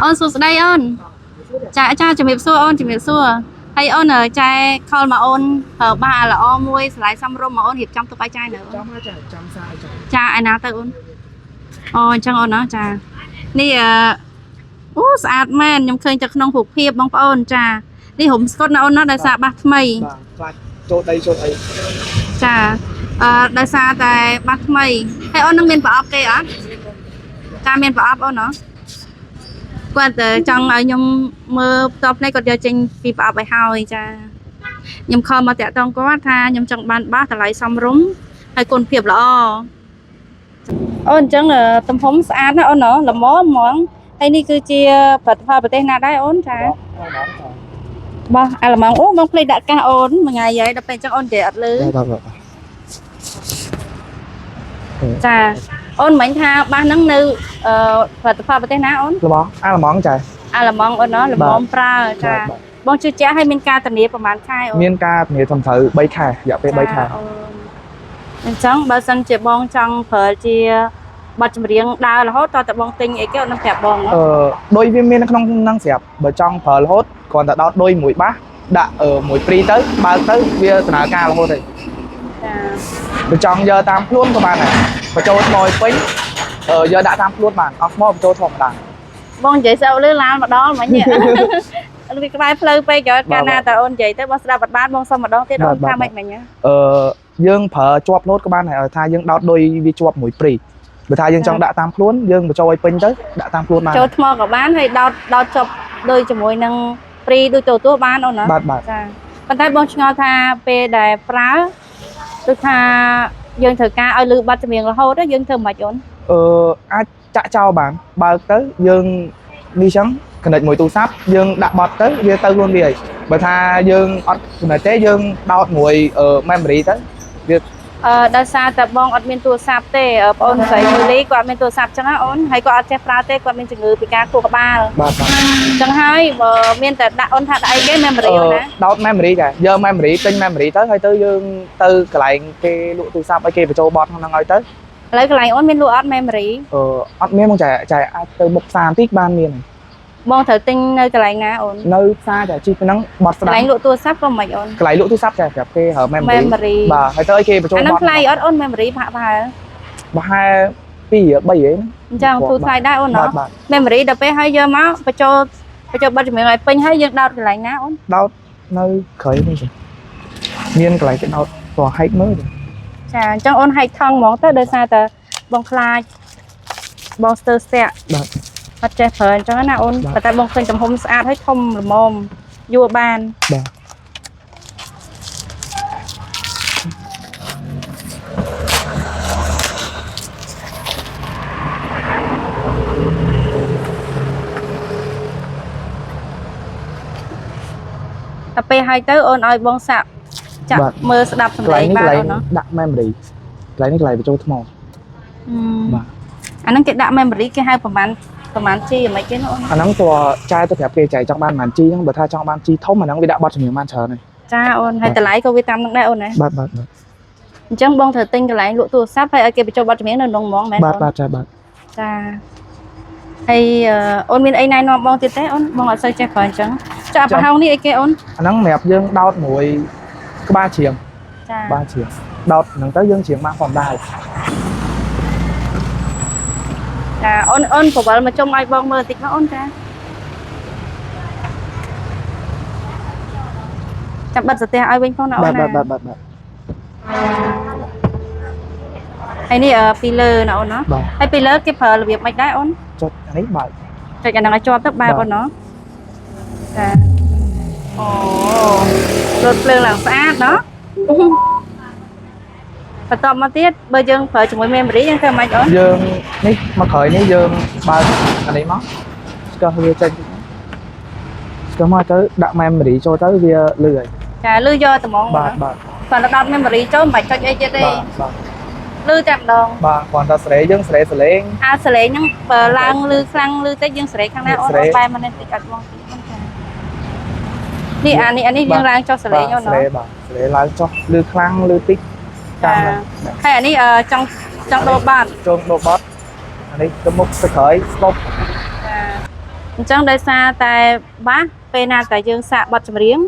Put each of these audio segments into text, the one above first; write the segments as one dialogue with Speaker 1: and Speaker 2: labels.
Speaker 1: អូនសួស្តីអូនចាចាជំរាបសួរអូនជំរាបសួរហើយអូនចែខលមកអូនប្រើបាសល្អមួយស្លាយសំរុំមកអូនរៀបចំទុកឲ្យចែនៅអូន
Speaker 2: ចាំហើយចាចាំសារឲ្យចា
Speaker 1: ចាឯណាទៅអូនអូអញ្ចឹងអូនណាចានេះអឺអូស្អាតមែនខ្ញុំឃើញតែក្នុងរូបភាពបងប្អូនចានេះរុំស្កុតណាអូនណាដោយសារបាសថ្មី
Speaker 2: បាទខ្លាចចូលដីចូលអី
Speaker 1: ចាអឺដោយសារតែបាសថ្មីហើយអូននឹងមានប្រអប់គេអត់ចាមានប្រអប់អូនណគាត់តែចង់ឲ្យខ្ញុំមើលផ្ទាល់ភ្នែកគាត់យកចេញពីប្រអប់ឲ្យហើយចាខ្ញុំខលមកតាក់ទងគាត់ថាខ្ញុំចង់បានបាសតម្លៃសមរម្យហើយគុណភាពល្អអូនអញ្ចឹងទំហំស្អាតណាស់អូនណល្មមហ្មងហើយនេះគឺជាផលិតផលប្រទេសណាដែរអូនចាបោះអាល្លឺម៉ង់អូបងភ្លេចដាក់កាសអូនមួយថ្ងៃហើយដល់ពេលអញ្ចឹងអូននិយាយអត់លឺ
Speaker 2: បាទបាទ
Speaker 1: ចាអូនមិញថាបាសហ្នឹងនៅអឺផលិតផលប្រទេសណាអូន
Speaker 2: របស់អាល្លឺម៉ង់ចា
Speaker 1: អាល្លឺម៉ង់អូនណល្មមប្រើចា
Speaker 2: បាទ
Speaker 1: បងជឿជាក់ឲ្យមានការធានាប្រហែលខែអូន
Speaker 2: មានការធានាត្រឹមត្រូវ3ខែរយៈពេល3ខែ
Speaker 1: អូនអញ្ចឹងបើសិនជាបងចង់ប្រើជាបទចម្រៀងដើររហូតតើតើបងទិញអីគេអូននឹងប្រាប់បងហ៎
Speaker 2: អឺដូចវាមាននៅក្នុងហ្នឹងស្រាប់បើចង់ប្រើរហូតគ្រាន់តែដោតដូចមួយបាសដាក់មួយព្រីទៅបើកទៅវាដំណើរការរហូតហើយ
Speaker 1: ចា
Speaker 2: បើចង់យកតាមខ្លួនក៏បានដែរបញ្ចូលថ្មឲ្យពេញយកដាក់តាមខ្លួនបានអស់ថ្មបញ្ចូលធម្មតា
Speaker 1: បងនិយាយស្អប់លឺឡានមកដល់មិញនេះ វាក្បែរផ្លូវពេកកើតកាលណាតើអូននិយាយទៅបងស្ដាប់អត់បានបងសុំម្ដងទៀតអូនថាម៉េចមិញហ៎
Speaker 2: អឺយើងប្រើជាប់លោតក៏បានដែរឲ្យថាយើងដោតដូចវាជាប់មួយព្រីបើថាយើងចង់ដាក់តាមខ្លួនយើងបញ្ចូលឲ្យពេញទៅដាក់តាមខ្លួនបាន
Speaker 1: ចូលថ្មក៏បានហើយដោតដោតចប់ដូចជាមួយនឹងព្រីដូចទូទស្សន៍បានអូនណា
Speaker 2: បាទបាទ
Speaker 1: ចាប៉ុន្តែបងឆ្ងល់ថាពេលដែលប្រើដូចថាយើងត្រូវការឲ្យលឺបាត់ចម្រៀងរហូតទៅយើងធ្វើមិនអូន
Speaker 2: អឺអាចចាក់ចោលបានបើកទៅយើងនេះចឹង connect មួយទូរស័ព្ទយើងដាក់បត់ទៅវាទៅខ្លួនវាហើយបើថាយើងអត់ connect ទេយើងដោតមួយ memory ទៅវា
Speaker 1: អឺដោយសារតែបងអត់មានទូរស័ព្ទទេអឺបងអូនស្រីមូលីគាត់អត់មានទូរស័ព្ទចឹងណាអូនហើយគាត់អត់ចេះប្រើទេគាត់មានជំងឺពិការខួរក្បាល
Speaker 2: បាទបាទ
Speaker 1: ចឹងហើយបើមានតែដាក់អូនថាដាក់អីគេ memory អូនណា
Speaker 2: ដោត memory ចាយក memory ទិញ memory ទៅហើយទៅយើងទៅកន្លែងគេលក់ទូរស័ព្ទឲ្យគេបញ្ចូលបត់ក្នុងហ្នឹងឲ្យទៅ
Speaker 1: ឥឡូវកន្លែងអូនមានលក់អត់ memory
Speaker 2: អឺអត់មានមកចាចាអាចទៅមុខផ្សារបន្តិចបានមាន
Speaker 1: បងត្រូវទិញនៅកន្លែងណាអូន
Speaker 2: នៅផ្សារចាជីហ្នឹងបត់ស្ដាំ
Speaker 1: កន្លែងលក់ទូរស័ព្ទក៏មិនអូនក
Speaker 2: ន្លែងលក់ទូរស័ព្ទចាប្រាប់គេរើ memory
Speaker 1: memory
Speaker 2: បាទហើយទៅឲ្យគេបញ្ចូល
Speaker 1: អាហ្នឹង
Speaker 2: បត់
Speaker 1: ថ្លៃអត់អូន memory ផាក់ប្រហែល
Speaker 2: ប្រហែល2 3ហី
Speaker 1: អញ្ចឹងធូរថ្លៃដែរអូនណោះ
Speaker 2: បាទបាទ
Speaker 1: memory ដល់ពេលហើយយកមកបញ្ចូលបញ្ចូលប័ណ្ណចម្រៀងឲ្យពេញហើយយើងដោតកន្លែងណាអូន
Speaker 2: ដោតនៅក្រោយនេះចាមានកន្លែងគេដោតព្រោះហែកមើលចា
Speaker 1: ចាអញ្ចឹងអូនហែកថងហ្មងទៅដោយសារតែបងខ្លាចបងស្ទើរស្ទាក់
Speaker 2: បាទ
Speaker 1: អត់ចេះប្រើអញ្ចឹងណាអូន
Speaker 2: បាទ
Speaker 1: ប៉ុន្តែបងឃើញទំហំស្អាតហើយធំល្មមយួរបាន
Speaker 2: បាទ
Speaker 1: តែពេលហើយទៅអូនឲ្យបងសាក់ចាក់មើលស្ដាប់
Speaker 2: ក
Speaker 1: សម្លេ
Speaker 2: ន្លែងនេះកន្លែង
Speaker 1: ងបានអូនណោះ
Speaker 2: ដាក់ memory កន្លែងនេះកន្លែងបញ្ចូលថ្ម
Speaker 1: ហឹម
Speaker 2: បាទ
Speaker 1: អាហ្នឹងគេដាក់ memory គេហៅប្រហែលប្រហែល G យ៉ាងម៉េចគេណាអូន
Speaker 2: អាហ្នឹងតើចាយទៅប្រាប់គេចាយចង់បានប៉ុន្មាន G ហ្នឹងបើថាចង់បាន G ធំអាហ្នឹងវាដាក់បត់ជំនាញបានច្រើនហើយ
Speaker 1: ចាអូនហើយតម្លៃក៏វាតាមនឹងដែរអូនណា
Speaker 2: បាទបាទបាទ
Speaker 1: អញ្ចឹងបងត្រូវទិញកន្លែងលក់ទូរស័ព្ទហើយឲ្យគេបញ្ចូលប័ណ្ណចម្រៀងនៅក្នុងហ្មងមែន
Speaker 2: បាទ
Speaker 1: អូន
Speaker 2: បាទចាបាទ
Speaker 1: ចាហើយអឺអូនមានអីណែនាំបងទៀតទេអូនបងអត់សូវចេះប្រើអញ្ចឹងចាប្រហោងនេះអីគេអូន
Speaker 2: អាហ្នឹងសម្រាប់យើងដោតមួយក្បាលជ្រៀង
Speaker 1: ចា
Speaker 2: ក្បាលជ្រៀងដោតហ្នឹងទៅយើងជ្រៀងបានផងដែរ
Speaker 1: ចាអូនអូនប្រវល់មកជុំឲ្យបងមើលតិចមកអូនចាចាំបិទសទះឲ្យវិញផងណាអូ
Speaker 2: បាទ
Speaker 1: នណា
Speaker 2: បាទបាទបាទ
Speaker 1: ហើយនេះអឺពីលើណាអូនណា
Speaker 2: បាទ
Speaker 1: ហើយពីលើគេប្រើរបៀបម៉េចដែរអូន
Speaker 2: ចុចអានេះបើក
Speaker 1: ចុចអាហ្នឹងឲ្យជាប់ទៅបែប
Speaker 2: បាទ
Speaker 1: អូនណាចាអូរត់ភ្លើងឡើងស្អាតណោះ បន្ទាប់មកទៀតបើយើងប្រើជាមួយ memory យើងធ្វើម៉េចអូន
Speaker 2: យើងនេះមកក្រោយនេះយើងបើកអានេះមកស្កោះវាចេញស្កោះមកទៅដាក់ memory ចូលទៅវាលឺហើយ
Speaker 1: ចាលឺយកត្មង
Speaker 2: បាទបាទ
Speaker 1: គាត់ទៅដល់ memory ចូលមិនបាច់ចុចអីទៀតទេ
Speaker 2: បាទបាទ
Speaker 1: លឺតែម្ដង
Speaker 2: បាទគ្រាន់តែស្រេយើងស្រេសលេង
Speaker 1: អាសលេងហ្នឹងបើឡើងលឺខ្លាំងលឺតិចយើងស្រែកខាងណាអូន
Speaker 2: ស្រែក
Speaker 1: អូនបែរមកនេះតិចអត់បងតិចអូនចានេះអានេះអានេះយើងឡើងចុះសលេងអូន
Speaker 2: ស្រេ
Speaker 1: ណោះ
Speaker 2: បាទស្រេឡើងចុះលឺខ្លាំងលឺតិចតាមហ្នឹង
Speaker 1: ហើយអានេះអឺចង់ចង់ដូរបាត
Speaker 2: ចូលដូរបត់អានេះទៅមុខទៅក្រោយស្លុប
Speaker 1: ចា អញ្ចឹងដោយសារតែបាសពេលណាតែយើងសាកបទចម្រៀង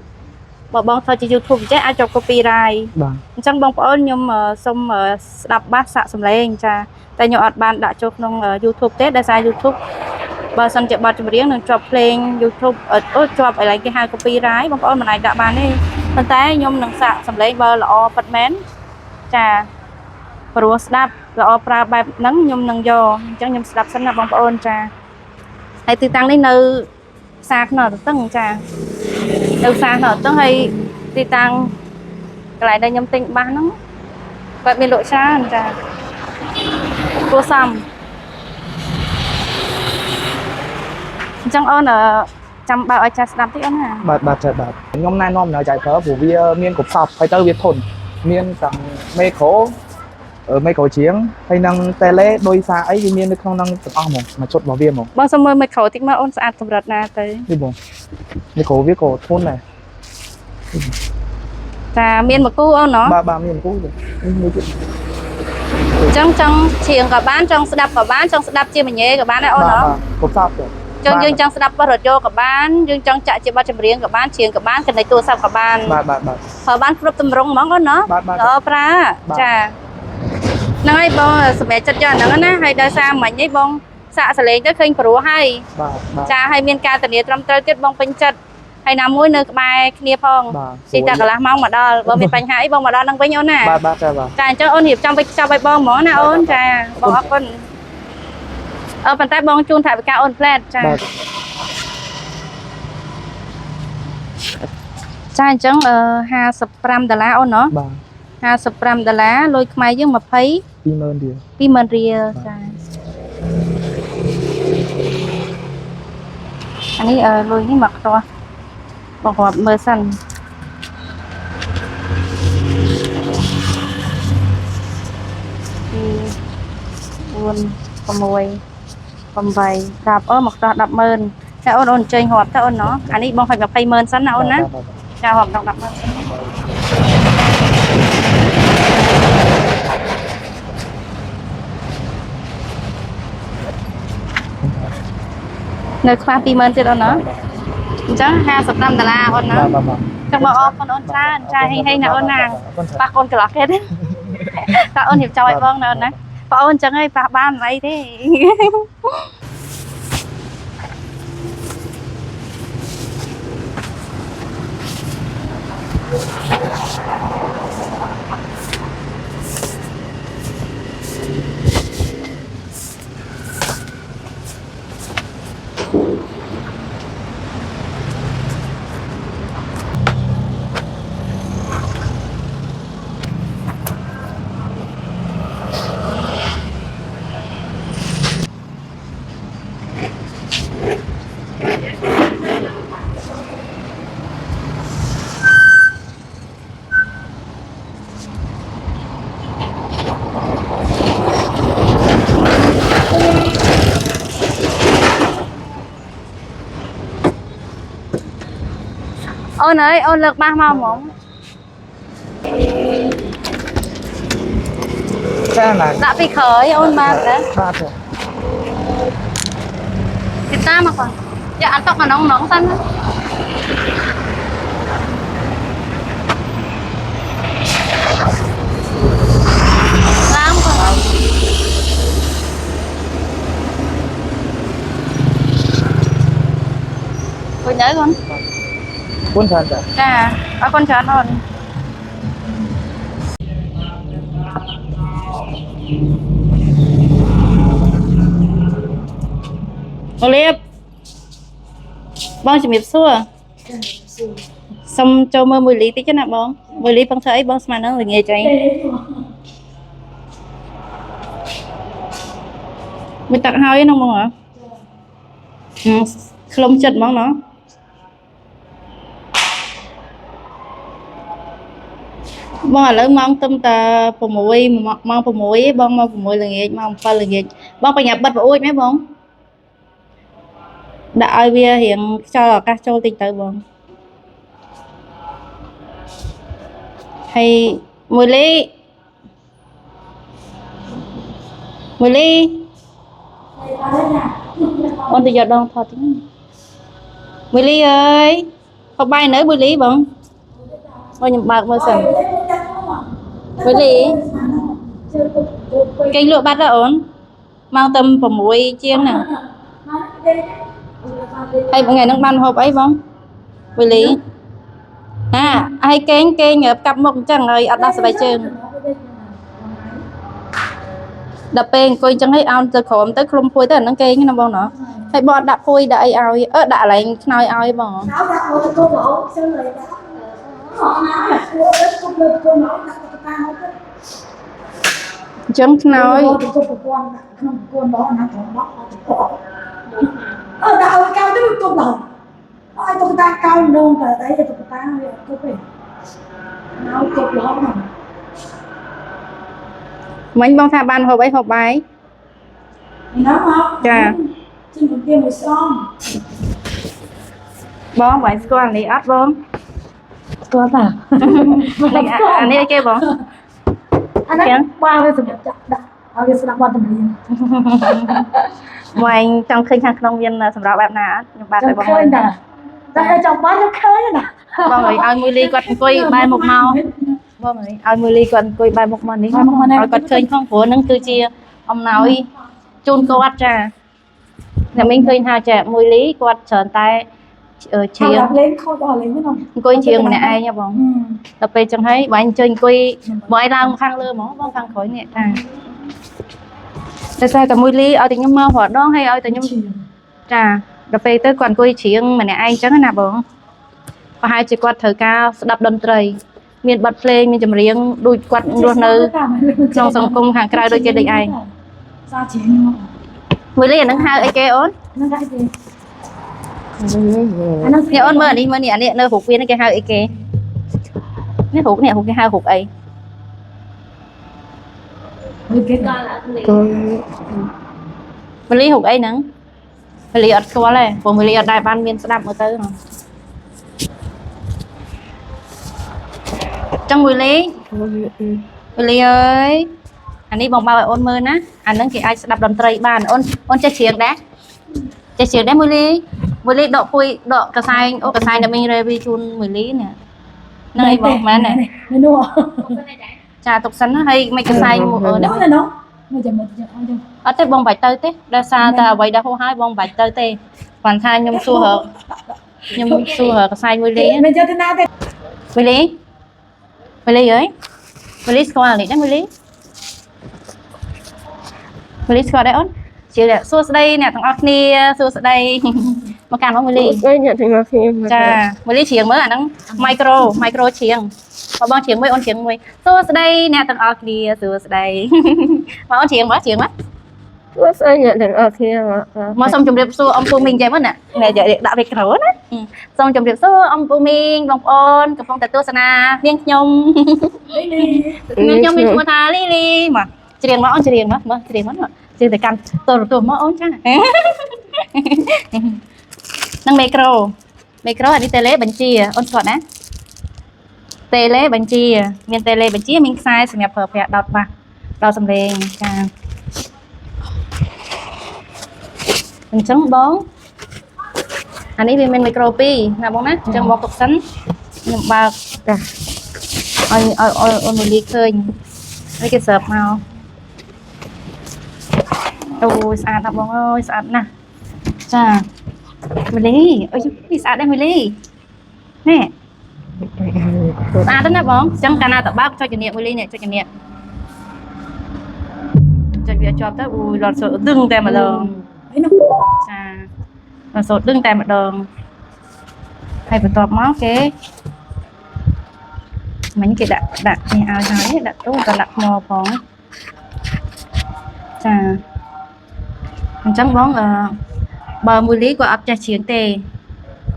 Speaker 1: បើបងធ្វើជា YouTube អញ្ចឹងអាចជាប់ copyright
Speaker 2: បាទ
Speaker 1: អញ្ចឹងបងប្អូនខ្ញុំសូមស្ដាប់បាសសាកសំឡេងចាតែខ្ញុំអត់បានដាក់ចូលក្នុង YouTube ទេដោយសារ YouTube បើសិនជាបទចម្រៀងនឹងជាប់ភ្លេង YouTube អូជាប់អីឡែងគេហៅ copyright បងប្អូនមិនអាចដាក់បានទេប៉ុន្តែខ្ញុំនឹងសាកសំឡេងបើល្អពិតមែនចាព្រោះស្ដាប់ល្អប្រើបែបហ្នឹងខ្ញុំនឹងយកអញ្ចឹងខ្ញុំស្ដាប់សិនណាបងប្អូនចាហើយទីតាំងនេះនៅផ្សារខ្នុរទទឹងចានៅផ្សារខ្នុរទទឹងហើយទីតាំងកន្លែងដែលខ្ញុំទិញបាសហ្នឹងគាត់មានលក់ច្រើនចាគួរសមអញ្ចឹងអូនចាំបើឲ្យចាស់ស្ដាប់តិចអូនណា
Speaker 2: បាទបាទចាបាទខ្ញុំណែនាំដល់ចៃប្រើព្រោះវាមានគ្រប់សពហើយទៅវាធន់មានទាំងមេក្រូមេក្រូជាងហើយនឹងតេឡេដោយសារអីវាមាននៅក្នុងហ្នឹងទាំងអស់ហ្មងមួយឈុតរបស់វាហ្មង
Speaker 1: បងសុំមើលមីក្រូតិចមកអូនស្អាតកម្រិតណាទៅ
Speaker 2: នេះបងមេក្រូវាក៏ធន់ដែរ
Speaker 1: ចាមានមួយគូអូនណោះ
Speaker 2: បាទបាទមានគូនេះមួយទៀត
Speaker 1: អញ្ចឹងចង់ច្រៀងក៏បានចង់ស្ដាប់ក៏បានចង់ស្ដាប់ជាមញ៉េក៏បានដែរអូនណោះ
Speaker 2: បាទគ្រប់សពទេ
Speaker 1: ចង់យើងចង់ស្ដាប់បទរថយន្តក៏បានយើងចង់ចាក់ជាបទចម្រៀងក៏បានច្រៀងក៏បានកណិចទូរស័ព្ទក៏បាន
Speaker 2: បាទបាទបាទ
Speaker 1: ប្រើបានគ្រប់ទម្រង់ហ្មងអូនណោះ
Speaker 2: បាទបាទ
Speaker 1: ល្អប្រើ
Speaker 2: បាទ
Speaker 1: ចាហ្នឹងហើយបងសម្រាប់ចិត្តយកអាហ្នឹងណាហើយដោយសារមិញនេះបងសាកសលេងទៅឃើញព្រោះហើយ
Speaker 2: បាទបាទ
Speaker 1: ចាហើយមានការធានាត្រឹមត្រូវទៀតបងពេញចិត្តហើយណាមួយនៅក្បែរគ្នាផង
Speaker 2: បាទ
Speaker 1: ជីតែកន្លះម៉ោងមកដល់បើមានបញ្ហាអីបងមកដល់នឹងវិញអូនណា
Speaker 2: បាទបាទចាបាទ
Speaker 1: ចាអញ្ចឹងអូនរៀបចំទៅខ្ចប់ឲ្យបងហ្មងណាអូនចាបងអរគុណអឺប៉ុន្តែបងជូនថវិកាអូនផ្លែតចា
Speaker 2: បាទ
Speaker 1: ចាអញ្ចឹងអឺ55ដុល្លារអូនណោះ
Speaker 2: បាទ
Speaker 1: 55ដុល្លារលុយខ្មែរយើង
Speaker 2: 20000រៀល
Speaker 1: 20000រៀលចាអានេះអឺលុយនេះមកខ្ទាស់បងរាប់មើលសិន 2 4 6 8 10អូមកខ្ទាស់100000តែអូនអូនអញ្ជើញរាប់ទៅអូនណោះអានេះបងហុច200,000សិនណាអូនណា
Speaker 2: បាទបាទ
Speaker 1: ចារាប់ដល់100000សិននៅខ្វះ20000ទៀតអូនណាអញ្ចឹង55ដុល្លារអូនណា
Speaker 2: បាទបាទបាទ
Speaker 1: ចឹងបងអរគុណអូនច្រើនចាហេងហេងណាអូនណា
Speaker 2: អរគុណច្រើន
Speaker 1: ប៉ះកូនកន្លោះគេទេតើអូនរៀបចំឲ្យបងណាអូនណាបងអូនចឹងឯងប៉ះបានមិនអីទេអូនអើយអូនលើកបាសមកហ្មង
Speaker 2: ចាណា
Speaker 1: ដាក់ពីក្រោយអូនបានទេ
Speaker 2: បាទចា
Speaker 1: គេតាមមកគាត់យកអានតុកអានងនងសិនណាឡើងគាត់វិញទៅកូន
Speaker 2: គុណច្រើនចា
Speaker 1: ចាអរគុណច្រើនអូនអូលៀបបងជំរាបសួរសុំចូលមើលមួយលីតិចណាបងមួយលីបងធ្វើអីបងស្មានហ្នឹងល្ងាចអីមួយទឹកហើយហ្នឹងបងហ៎ហឹមខ្លុំចិត្តហ្មងណោះ បងឥឡូវម៉ោងទឹមតែ6ម៉ោង6ឯងបងម៉ោង6ល្ងាចម៉ោង7ល្ងាចបងបញ្ញាបិទប្អួយមែនបងដាក់ឲ្យវារៀងខ្យល់ឱកាសចូលតិចទៅបងហើយមួយលីមួយលីអូនទៅយកដងថតតិចណា មួយលីអើយហូបបាយនៅមួយលីបងមកខ្ញុំបើកមើលសិនមួយលីគេងលក់បាត់ហើយអូនម៉ោងតែ6ជាងហ្នឹងហើយថ្ងៃហ្នឹងបានហូបអីបងមួយលីហាហើយកេងគេងកាប់មុខអញ្ចឹងហើយអត់ដោះស្បែកជើងដល់ពេលអង្គុយអញ្ចឹងហើយអោនទៅក្រោមទៅឃ្លុំភួយទៅអាហ្នឹងគេងណាបងណោះហើយបងអត់ដាក់ភួយដាក់អីឲ្យអឺដាក់កន្លែងខ្នើយឲ្យបង
Speaker 3: Áo đặt ngồi cô bảo sao lại đã họ nói là cô đất cô lên cô nói đặt cô ta nói cái
Speaker 1: អញ្ចឹងខ្នើយ
Speaker 3: cô cô con không cô đó nó còn đó ở đâu cao tới cô đầu ai cô ta cao nôn cả đấy là cô ta cô phải nó cô đó mà
Speaker 1: មិញបងថាបានហូបអីហូបបាយ
Speaker 3: nó không
Speaker 1: Dạ.
Speaker 3: xin một tiền một xong
Speaker 1: បងបងស្គាល់អានេះអត់បង
Speaker 3: có ta
Speaker 1: នេះអានេះអីគេបង
Speaker 3: anh ấy ba cái sập chặt đặt ở cái sập quan tâm liền
Speaker 1: បងចង់ឃើញខាងក្នុងមានសម្រាប់បែបណាអត់ខ្ញុំបាទឲ្យ
Speaker 3: trong khơi
Speaker 1: បងមើល
Speaker 3: nè tại trong bán trong khơi nè
Speaker 1: បងអើយឲ្យមួយលីគាត់អង្គុយបែរមុខមកបងអើយឲ្យមួយលីគាត់អង្គុយបែរមុខមកនេះឲ្យគាត់ឃើញផងព្រោះហ្នឹងគឺជាអំណោយជូនគាត់ចាអ្នកមីងឃើញថាចាមួយលីគាត់ច្រើនតែជ្រៀង
Speaker 3: Thằng lên khôi đỏ lên cái nào
Speaker 1: អង្គុយជ្រៀងម្នាក់ឯងហ៎បង
Speaker 3: ừ
Speaker 1: ដល់ពេលចឹងហើយបងអញ្ជើញអង្គុយបងឲ្យឡើងខាងលើហ្មងបងខាងក្រោយនេះថាតែតែតែមួយលីឲ្យតែខ្ញុំមករាល់ដងហើយឲ្យតែខ្ញុំ ចាដល់ពេលទៅគាត់អង្គុយច្រៀងម្នាក់ឯងចឹងណាបងប្រហែលជាគាត់ត្រូវការស្ដាប់តន្ត្រី មានបទភ្លេងមានចម្រៀងដូចគាត់រស់នៅក្នុងសង្គមខាងក្រៅដូចគេដូចឯង
Speaker 3: sao chị
Speaker 1: មួយលីអាហ្នឹងហៅអីគេអូន
Speaker 3: nó cái gì anh nó
Speaker 1: នេះអូនមើលអានេះមើលនេះអានេះនៅរូបវានេះគេហៅអីគេនេះរូបនេះរូបគេហៅរូបអី
Speaker 3: cái
Speaker 1: មួយលីរូបអីហ្នឹងមួយលីអត់ស្គាល់ទេព្រោះមួយលីអត់ដែលបានមានស្ដាប់មើលទៅហ៎ចឹងមួយលី វលីអើយអានេះបងបើឲ្យអូនមើលណាអាហ្នឹងគេអាចស្ដាប់តន្ត្រីបានអូនអូនចេះច្រៀងដែរចេះច្រៀងដែរមួយលីមួយលីដកពុយដកកសែងអូកសែងដែលមីងរេវីជូនមួយលីនេះហ្នឹងឯងបងមែនទេ
Speaker 3: nó nó
Speaker 1: ចាទុកសិនណាហើយមិនកសែងមកអូន
Speaker 3: nó nó nó chậm một chậm chậm
Speaker 1: អត់ទេបងបាច់ទៅទេដោយសារតែអ្វីដែលហួសហើយបងបាច់ទៅទេគាត់ថាខ្ញុំសួររកខ្ញុំសួររកកសែងមួយលី
Speaker 3: mình cho thế nào thế
Speaker 1: មួយលីមួយលីអើយមួយលីស្គាល់អានេះដែរមួយលីមួយលីស្គាល់ដែរអូនជាអ្នកសួស្តីអ្នកទាំងអស់គ្នាសួស្តី មកកាន់មកមួយលី
Speaker 4: ស្ដីអ្នកទាំងអស់គ្នា
Speaker 1: ចាមួយលីច្រៀងមើលអាហ្នឹង micro micro ច្រៀងបងបងច្រៀងមួយអូនច្រៀងមួយសួស្តីអ្នកទាំងអស់គ្នាសួស្តី មកអូនច្រៀងមកច្រៀងមក
Speaker 4: សួស្ដីអ្នកទាំងអស់គ្នា
Speaker 1: មកសូមជម្រាបសួរអំពូមីងចេះមកណានេះដាក់មីក្រូណាសូមជម្រាបសួរអំពូមីងបងប្អូនកំពុងតែទស្សនានាងខ្ញុំ នាងខ្ញុំមានឈ្មោះថាលីលីមកច្រៀងមកអូនច្រៀងមកមកច្រៀងមកច្រៀងទៅកាន់ទូរទស្សន៍មកអូនចា នឹងមីក្រូមីក្រូអានេះតេឡេបញ្ជាអូនស្គាល់ណាតេឡេបញ្ជា មានតេឡេបញ្ជាមានខ្សែសម្រាប់ប្រើប្រាស់ដោតបាសដោតសំឡេងចាអញ្ចឹងបងអានេះវាមានមីក្រូ2ណាបងណាអញ្ចឹងបងទុកសិនខ្ញុំបើក
Speaker 4: ចា
Speaker 1: ឲ្យឲ្យឲ្យអូនមូលីឃើញនេះគេសើបមកអូយស្អាតណាស់បងអើយស្អាតណាស់ចាមូលីអុយនេះស្អាតដែរមូលីនេះស្អាតណាស់បងអញ្ចឹងកាលណាតបើកចុចជំនាញមូលីនេះចុចជំនាញចុចវាជាប់ទៅអូយរត់សូត្រដឹងតែម្ដង
Speaker 3: ấy nó
Speaker 1: ចារត់សូត្រដឹងតែម្ដងហើយបន្ទាប់មកគេមិញគេដាក់ដាក់នេះឲ្យហើយដាក់ទូក៏ដាក់ថ្មផងចាអញ្ចឹងបងអឺបើមួយលីគាត់អត់ចេះច្រៀងទេ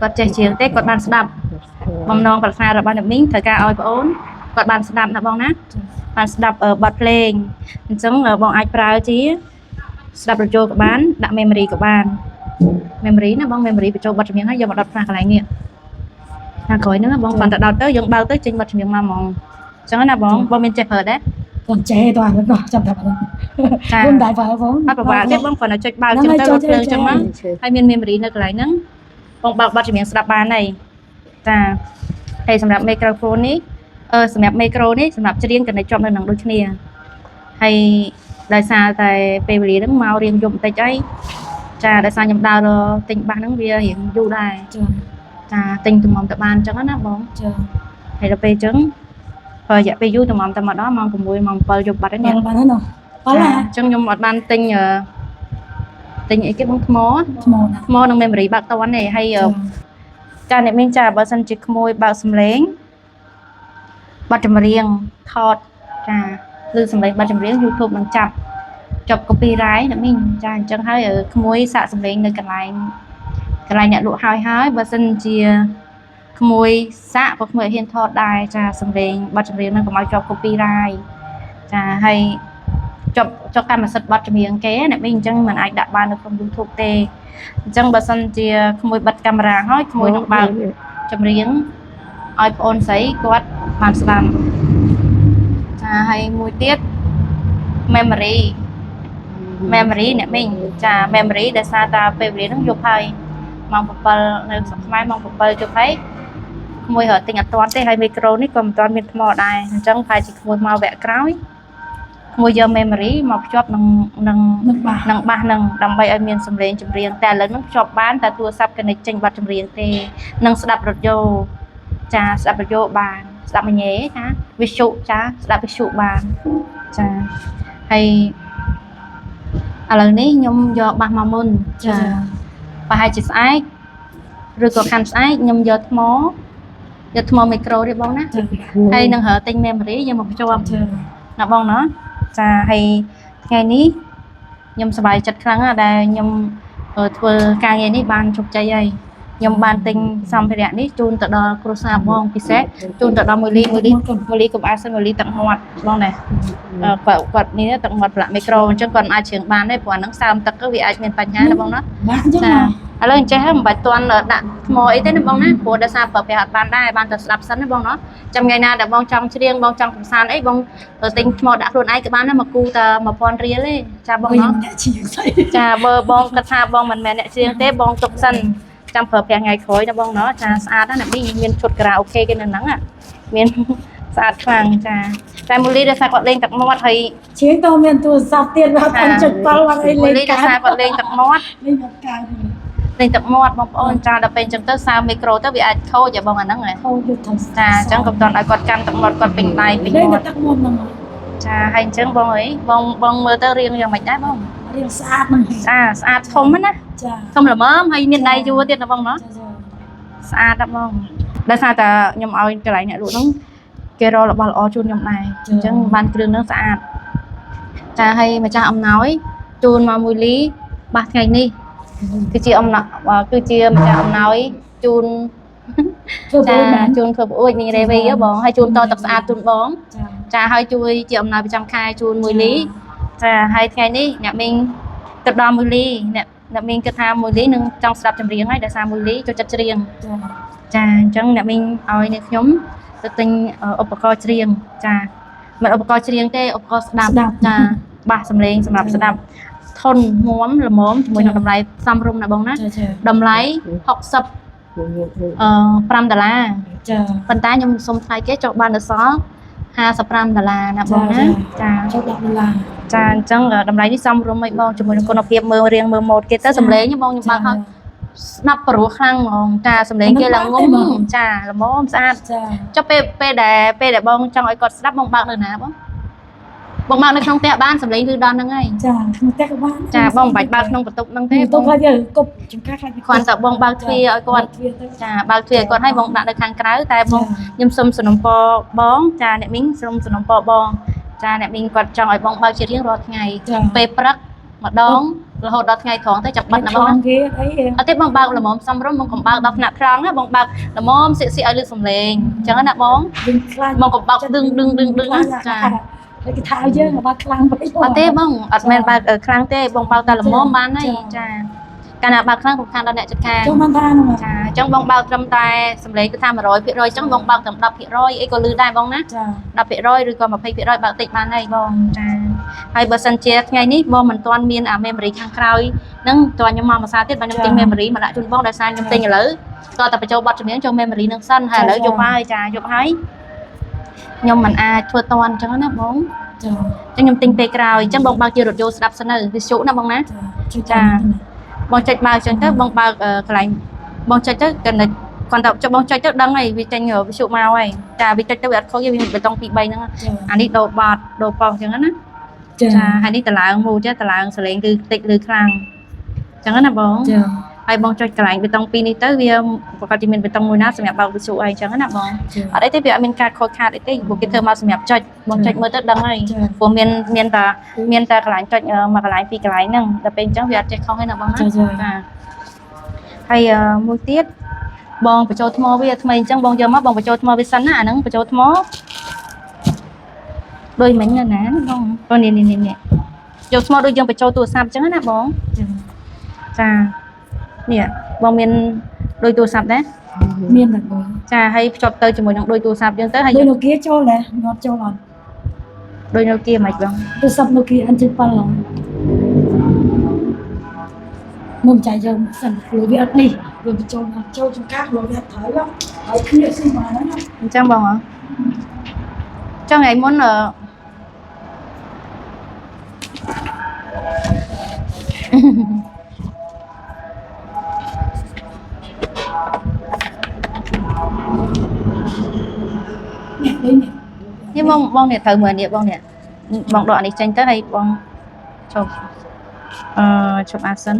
Speaker 1: គាត់ចេះច្រៀងទេគាត់បានស្ដាប់បំណងប្រាថ្នារបស់អ្នកមីងត្រូវការឲ្យប្អូនគាត់បានស្ដាប់ណាបងណាបានស្ដាប់បទភ្លេងអញ្ចឹងបងអាចប្រើជាស្ដាប់បញ្ចូលក៏បានដាក់ memory ក៏បាន memory ណាបង memory បញ្ចូលបទចម្រៀងហើយយកមកដុតផ្លាស់កន្លែងនេះខាងក្រោយហ្នឹងណាបងគ្រាន់តែដោតទៅយើងបើកទៅចេញបទចម្រៀងមកហ្មងអញ្ចឹងណាបងបងមានចេះប្រើដែរ
Speaker 3: còn trẻ toàn nó còn chậm thật
Speaker 1: ចា
Speaker 3: không đại phải không
Speaker 1: អត់ប្រវត្តិទេបងគ្រាន់តែចុចបើកចឹងទៅរត់ភ្លើងចឹងមកហើយមាន memory នៅកន្លែងហ្នឹង បងបើកបទចម្រៀងស្ដាប់បានហើយចាហើយសម្រាប់ microphone នេះសម្រាប់ micro នេះសម្រាប់ច្រៀង connect ជាប់នៅនឹងដូចគ្នាហើយដោយសារតែពេលវេលាហ្នឹងមករៀងយប់បន្តិចអីចាដោយសារខ្ញុំដើររកទិញបាសហ្នឹងវារៀងយូរដែរ
Speaker 3: ចា
Speaker 1: ចាទិញទំមទៅបានអញ្ចឹងណាបង
Speaker 3: ចា
Speaker 1: ហើយដល់ពេលអញ្ចឹងបើរយៈពេលយូរទំមតែមកដល់ម៉ោង6ម៉ោង7យប់បាត់ហើយនេះ
Speaker 3: បានបានហើយណោះបាន
Speaker 1: ចា
Speaker 3: ឡា
Speaker 1: អញ្ចឹងខ្ញុំអត់បានទិញទិញអីគេបងថ្ម
Speaker 3: ថ្មណា
Speaker 1: ថ្មនិង memory បើកតន់ទេហើយចាអ្នកមានចាបើសិនជាក្មួយបើកសំឡេងបទចម្រៀងថតចាឬសំឡេងបទចម្រៀង YouTube នឹងចាប់ចប់ copyright អ្នកមីងចាអញ្ចឹងហើយក្មួយសាកសំឡេងនៅកន្លែងកន្លែងអ្នកលក់ហើយហើយបើសិនជាក្មួយសាកក៏ក្មួយអត់ហ៊ានថតដែរចាសំឡេងបទចម្រៀងហ្នឹងកុំឲ្យជាប់ copyright ចាហើយជាប់កម្មសិទ្ធិបទចម្រៀងគេអ្នកមីងអញ្ចឹងមិនអាចដាក់បាននៅក្នុង YouTube ទេអញ្ចឹងបើសិនជាក្មួយបិទកាមេរ៉ាហើយក្មួយនឹងបើកចម្រៀងឲ្យប្អូនស្រីគាត់បានស្ដាប់ចាហើយមួយទៀត memory អ្នកមីងចា memory ដោយសារតាពេលវេលាហ្នឹងយប់ហើយម៉ោង7នៅស្រុកខ្មែរម៉ោង7យប់ហើយក្មួយរត់ទិញអត់ទាន់ទេហើយមីក្រូនេះក៏មិនទាន់មានថ្មដែរអញ្ចឹងប្រហែលជាក្មួយមកវគ្គក្រោយក្មួយយក memory មកភ្ជាប់នឹងនឹង
Speaker 3: នឹងបាស
Speaker 1: នឹងបាសនឹងដើម្បីឲ្យមានសំឡេងចម្រៀងតែឥឡូវហ្នឹងភ្ជាប់បានតែទូរស័ព្ទ connect ចេញបទចម្រៀងទេនិងស្ដាប់រថយន្តចាស្ដាប់រថយន្តបានស្ដាប់មញ៉េចាវិទ្យុចាស្ដាប់វិទ្យុបានចាហើយឥឡូវនេះខ្ញុំយកបាសមកមុន
Speaker 3: ចា
Speaker 1: ប្រហែលជាស្អែកឬក៏ខាន់ស្អែកខ្ញុំយកថ្មយកថ្មមីក្រូទេបងណា
Speaker 3: ចា
Speaker 1: ហើយនឹងរើទិញ memory យកមកភ្ជាប់
Speaker 3: ចា
Speaker 1: ណាបងណាចាហើយថ្ងៃនេះខ្ញុំសប្បាយចិត្តខ្លាំងណាស់ដែលខ្ញុំធ្វើការងារនេះបានជោគជ័យហើយខ្ញុំបានទិញសម្ភារៈនេះជូនទៅដល់គ្រួសារបងពិសេសជូនទៅដល់មួយលីមួយលីមួយលីកុំអាសិនមួយលីទឹកមាត់បងណាគាត់នេះទឹកមាត់ប្រឡាក់មីក្រូអញ្ចឹងគាត់មិនអាចច្រៀងបានទេព្រោះអាហ្នឹងសើមទឹកទៅវាអាចមានបញ្ហាណាបងណា
Speaker 3: បានអញ្ចឹង
Speaker 1: ចា
Speaker 3: ណា
Speaker 1: ឥឡូវអញ្ចេះហ្នឹងមិនបាច់ទាន់ដាក់ថ្មអីទេណាបងណាព្រោះដោយសារប្រើប្រាស់អត់បានដែរបានតែស្ដាប់សិនណាបងណាចាំថ្ងៃណាដែលបងចង់ច្រៀងបងចង់កំសាន្តអីបងទៅទិញថ្មដាក់ខ្លួនឯងក៏បានដែរមកគូតែ1000រៀលទេចាបងណា
Speaker 3: ខ្ញុំអ្នកជាងស្អី
Speaker 1: ចាបើបងគិតថាបងមិនមែនអ្នកច្រៀងទេបងទុកសិនចាំប្រើប្រាស់ថ្ងៃក្រោយណាបងណាចាស្អាតណាស់ណាមីមានឈុតការ៉ាអូខេគេនៅហ្នឹងមានស្អាតខ្លាំងចាតែមូលីដោយសារគាត់លេងទឹកមាត់ហើយ
Speaker 3: ជាងតមានទូរស័ព្ទទៀតបាទអត់ចុចប៉ល់អត់អី
Speaker 1: មូលី
Speaker 3: លេងកើត
Speaker 1: ដោយសារគាត់លេងទឹកមាត់
Speaker 3: លេងអត់កើត
Speaker 1: លេងទឹកមាត់បងប្អូនចាដល់ពេលអញ្ចឹងទៅសើមីក្រូទៅវាអាចខូចឲ្យបងអាហ្នឹងហ៎
Speaker 3: ខូចយុទ្ធសាស្ត្រ
Speaker 1: ចាអញ្ចឹងកុំតន់ឲ្យគាត់កាន់ទឹកមាត់គាត់ពេញដៃពេញមាត់
Speaker 3: លេងតែទឹកមាត់ហ្នឹង
Speaker 1: ចាហើយអញ្ចឹងបងអីបងបងមើលទៅរៀងយ៉ាងម៉េចដែរបង
Speaker 3: រៀងស្អាតហ្នឹង
Speaker 1: ស្អាតស្អាតធំណា
Speaker 3: ចា
Speaker 1: ធំល្មមហើយមានដៃយួរទៀតណាបងណោះ
Speaker 3: ចាចា
Speaker 1: ស្អាតណាស់បងដោយសារតែខ្ញុំឲ្យកន្លែងអ្នកលក់ហ្នឹងគេរករបស់ល្អជូនខ្ញុំដែរអញ្ចឹងបានគ្រឿងហ្នឹងស្អាតចាហើយម្ចាស់អំណោយជូនមកមួយលីបាសថ្ងៃនេះគឺជាអំណោយគឺជាម្ចាស់អំណោយជូន
Speaker 3: ធ្វើ
Speaker 1: ចា
Speaker 3: បាន
Speaker 1: ជូនធ្វើប្អួយមីងរេវីហ៎បងហើយជូនតទឹកស្អាតជូនបង
Speaker 3: ចា
Speaker 1: ចាហើយជួយជាអំណោយប្រចាំខែជូនមួយលីចាហើយថ្ងៃនេះអ្នកមីងទៅដល់មួយលីអ្នកអ្នកមីងគិតថាមួយលីនឹងចង់ស្ដាប់ចម្រៀងហើយដោយសារមួយលីចូលចិត្តច្រៀង
Speaker 3: ចា
Speaker 1: ចាអញ្ចឹងអ្នកមីងឲ្យអ្នកខ្ញុំទៅទិញឧបករណ៍ច្រៀងចាមិនឧបករណ៍ច្រៀងទេឧបករណ៍ស្ដាប់ចាបាសសំឡេងសម្រាប់ស្ដាប់ធន់មាំល្មមជាមួយនឹងតម្លៃសមរម្យណាបងណា
Speaker 3: ចាចា
Speaker 1: តម្លៃ60អឺ5ដុល្លារ
Speaker 3: ចា
Speaker 1: ប៉ុន្តែខ្ញុំសុំថ្លៃគេចុះបានដល់សល់55ដុល្លារណាបងណាចា
Speaker 3: ចូល10ដុល្លារ
Speaker 1: ចាអញ្ចឹងតម្លៃនេះសមរម្យអីបងជាមួយនឹងគុណភាពមើលរៀងមើលម៉ូតគេទៅសំឡេងបងខ្ញុំបើកឲ្យស្ដាប់ព្រោះខ្លាំងហ្មងចាសំឡេងគេឡើងងុំចាល្មមស្អាត
Speaker 3: ចា
Speaker 1: ចុះពេលពេលដែលពេលដែលបងចង់ឲ្យគាត់ស្ដាប់បងបើកនៅណាបងបងបើកនៅក្នុងផ្ទះបានសំឡេងឮដល់ហ្នឹងហើយ
Speaker 3: ចាក្នុងផ្ទះក៏បាន
Speaker 1: ចាបងមិនបាច់បើកក្នុងបន្ទប់ហ្នឹងទេ
Speaker 3: ទៅ
Speaker 1: បង
Speaker 3: ខ្លាចយើងគប់ចង្កាខ្លាច
Speaker 1: គ្រាន់តែបងបើកទ្វារឲ្យគាត់
Speaker 3: ទ្វារទៅ
Speaker 1: ចាបើកទ្វារឲ្យគាត់ឲ្យបងដាក់នៅខាងក្រៅតែបងខ្ញុំសុំសំណពរបងចាអ្នកមីងសុំសំណពរបងចាអ្នកមីងគាត់ចង់ឲ្យបងបើកជារៀងរាល់ថ្ងៃ
Speaker 3: ចា
Speaker 1: ពេលព្រឹកម្ដងរហូតដល់ថ្ងៃត្រង់ទៅចាំបិទណាបងណា
Speaker 3: គេអី
Speaker 1: អត់ទេបងបើកល្មមសំរុំបងកុំបើកដល់ថ្នាក់ត្រង់ណាបងបើកល្មមសៀកសៀកឲ្យលឺសំឡេងអញ្ចឹងណាបង
Speaker 3: យើងខ្លាច
Speaker 1: បងកុំបើកដឹងដឹងដឹងដឹងណាចា
Speaker 3: ហើយគេថាយើងបើខ្លាំងពេក
Speaker 1: អត់ទេបងអត់មែនបើកខ្លាំងទេបងបើកតែល្មមបានហើយចា កាលណាបើកខ្លាំងរំខានដល់អ្នកជិតខាង
Speaker 3: ចុះមិនថាហ្នឹង
Speaker 1: ចាអញ្ចឹងបងបើកត្រឹមតែសំឡេងគឺថា100%អញ្ចឹងបងបើកត្រឹម10%អីក៏លឺដែរបងណា
Speaker 3: ចា
Speaker 1: 10%ឬក៏20%បើកតិចបានហើយបងចាហើយបើសិនជាថ្ងៃនេះបងមិនទាន់មានអា memory ខាងក្រោយហ្នឹងតើខ្ញុំមកភាសាទៀតបាទខ្ញុំទិញ memory មកដាក់ជូនបងដោយសារខ្ញុំទិញឥឡូវតើតែបញ្ចូលបទចម្រៀងចូល memory ហ្នឹងសិនហើយឥឡូវយប់ហើយចាយប់ហើយខ្ញុំមិនអាចធ្វើតាន់អញ្ចឹងណាបង
Speaker 3: ចា
Speaker 1: អញ្ចឹងខ្ញុំទិញពេលក្រោយអញ្ចឹងបងបើកជារថយន្តស្ដាប់សិនទៅវិទ្យុណាបងណា
Speaker 3: ចា
Speaker 1: ចាបងចុចបើកអញ្ចឹងទៅបងបើកកន្លែងបងចុចទៅកណិចគាត់ទៅចុះបងចុចទៅដឹងហើយវាចេញវិទ្យុមកហើយចាវាចុចទៅវាអត់ខូចទេវាបេតុង2 3ហ្នឹង
Speaker 3: ចា
Speaker 1: អានេះដូរបត់ដូរប៉ុសអញ្ចឹងណា
Speaker 3: ចា
Speaker 1: ចាហើយនេះតឡើងមូចេះតឡើងសលេងគឺតិចឬខ្លាំងអញ្ចឹងណាបង
Speaker 3: ចា
Speaker 1: ហើយបងចុចកន្លែងបេតុងពីរនេះទៅវាប្រកាសជាមានបេតុងមួយណាសម្រាប់បើកវិទ្យុអីអញ្ចឹងណាបង
Speaker 3: ចា
Speaker 1: អត់អីទេវាអត់មានការខូចខាតអីទេព្រោះគេធ្វើមកសម្រាប់ចុចបងចុចមើលទៅដឹងហើយ
Speaker 3: ចា
Speaker 1: ព្រោះមានមានតែមានតែកន្លែងចុចមួយកន្លែងពីរកន្លែងហ្នឹងដល់ពេលអញ្ចឹងវាអត់ចេះខុសទេណាបងណា
Speaker 3: ចាចា
Speaker 1: ចាហើយមួយទៀតបងបញ្ចូលថ្មវាថ្មីអញ្ចឹងបងយកមកបងបញ្ចូលថ្មវាសិនណាអាហ្នឹងបញ្ចូលថ្មដូចមិញណាណាបងបងនេះនេះនេះយកថ្មដូចយើងបញ្ចូលទូរស័ព្ទអញ្ចឹងណាបង
Speaker 3: ចា
Speaker 1: ចានេះបងមានដូចទូរស័ព្ទដែរ
Speaker 3: មានតែបង
Speaker 1: ចាហើយភ្ជាប់ទៅជាមួយនឹងដូចទូរស័ព្ទយើងទៅហើយ
Speaker 3: ដូច Nokia ចូលដែរងត់ចូលអត់
Speaker 1: ដូច Nokia មិនបង
Speaker 3: ទូរស័ព្ទ Nokia N7 ឡងមុំចាយយកសិនព្រោះវាអត់នេះវាបញ្ចូលមកចូលចង្កាព្រោះវាអត់ត្រូវហើយគ្នាស៊ីមកហ្នឹង
Speaker 1: អញ្ចឹងបងហ៎ចង់ថ្ងៃមុនអឺ
Speaker 3: នេះនេះ
Speaker 1: នេះបងបងនេះត្រូវមើលនេះបងនេះបងដកអានេះចេញទៅហើយបងជប់អឺជប់អាសិន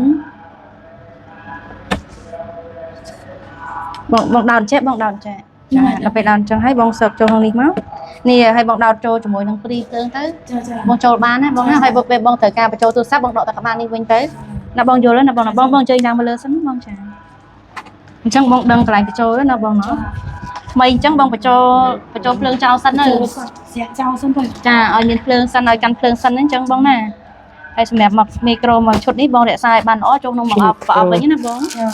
Speaker 1: បងបងដោតចេះបងដោតចេះចាដល់ពេលដោតអញ្ចឹងហើយបងសើបចូលក្នុងនេះមកនេះហើយបងដោតចូលជាមួយនឹងព្រីភ្លើងទៅ
Speaker 3: ចាចា
Speaker 1: បងចូលបានណាបងណាហើយពេលបងត្រូវការបញ្ចូលទូរស័ព្ទបងដកតែក្បាលនេះវិញទៅណាបងយល់ហើយណាបងណាបងបងអញ្ជើញឡើងមកលើសិនបងចាអញ្ចឹងបងដឹងកន្លែងបញ្ចូលហើយណាបងណាថ្មីអញ្ចឹងបងបញ្ចូលបញ្ចូលភ្លើងចោលសិនទៅ
Speaker 3: ស្រាក់ចោលសិនទៅ
Speaker 1: ចាឲ្យមានភ្លើងសិនឲ្យកាន់ភ្លើងសិនហ្នឹងអញ្ចឹងបងណាហើយសម្រាប់មកមីក្រូមួយឈុតនេះបងរក្សាឲ្យបានល្អចូលក្នុងមួយអបប្រអប់វិញណាបង
Speaker 3: ចា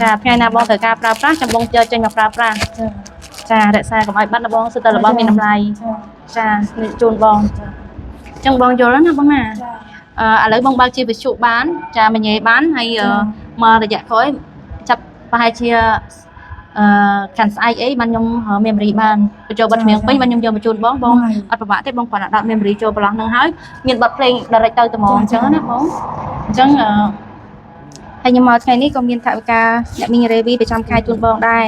Speaker 1: ចាថ្ងៃណាបងត្រូវការប្រើប្រាស់ចាំបងយកចេញមកប្រើប្រាស់
Speaker 3: ចា
Speaker 1: ចារក្សាកុំឲ្យបាត់ណាបងសិតតែរបស់មានតម្លៃ
Speaker 3: ចា
Speaker 1: ចានេះជូនបងអញ្ចឹងបងយល់ហើយណាបងណា
Speaker 3: ចា
Speaker 1: អឺឥឡូវបងបើកជាវិទ្យុបាន ចាមញ៉េបានហើយមករយៈក្រោយចាប់ប្រហែលជាអឺកាន់ស្អែកអីបានខ្ញុំ memory បានបញ្ចូលបទចម្រៀងពេញបានខ្ញុំយកមកជូនបងបងអត់ពិបាកទេបងគ្រាន់តែដាក់ memory ចូលប្រឡោះហ្នឹងហើយមានបទភ្លេង direct ទៅត្មងអញ្ចឹងណាបងអញ្ចឹងអឺហើយខ្ញុំមកថ្ងៃនេះក៏មានថវិកាអ្នកមីងរេវីប្រចាំខែជូនបងដែរ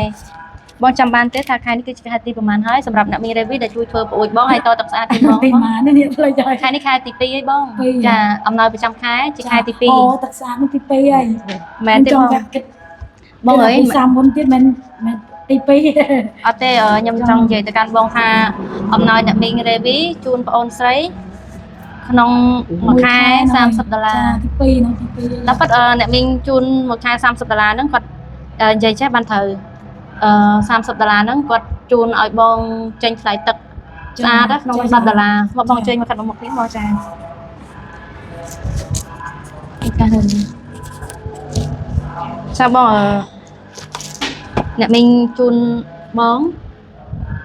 Speaker 1: បងចាំបានទេថាខែនេះគឺជាខែទីប្រហែលហើយសម្រាប់អ្នកមីងរេវីដែលជួយធ្វើប្អូចបងហើយតទឹកស្អាតជូនបង
Speaker 3: ទីម៉ានេះនេះផ្លេចហើយ
Speaker 1: ខែនេះខែទី2ហើយបងចាអំណោយប្រចាំខែជាខែទី
Speaker 3: អូទឹកស្អាតនេះទី2ហើយ
Speaker 1: 2មែនទេបង
Speaker 3: គិត
Speaker 1: បងអើយ
Speaker 3: សាមុនទៀតមិនមែនទី2
Speaker 1: អត់ទេខ្ញុំចង់និយាយទៅកាន់បងថាអំណោយអ្នកមីងរេវីជូនប្អូនស្រីក្នុងមួយខែ30ដុល្លារ
Speaker 3: ទី2នោះទី2
Speaker 1: តែប៉ិតអ្នកមីងជូនមួយខែ30ដុល្លារហ្នឹងគាត់និយាយចេះបានត្រូវអឺ30ដុល្លារហ្នឹងគាត់ជូនឲ្យបងចេញថ្លៃទឹកស្អាតក្នុង10ដុល្លារមកបងចេញមកកាត់មកនេះបងចាកាហចាបងអ្នកមីងជូនបង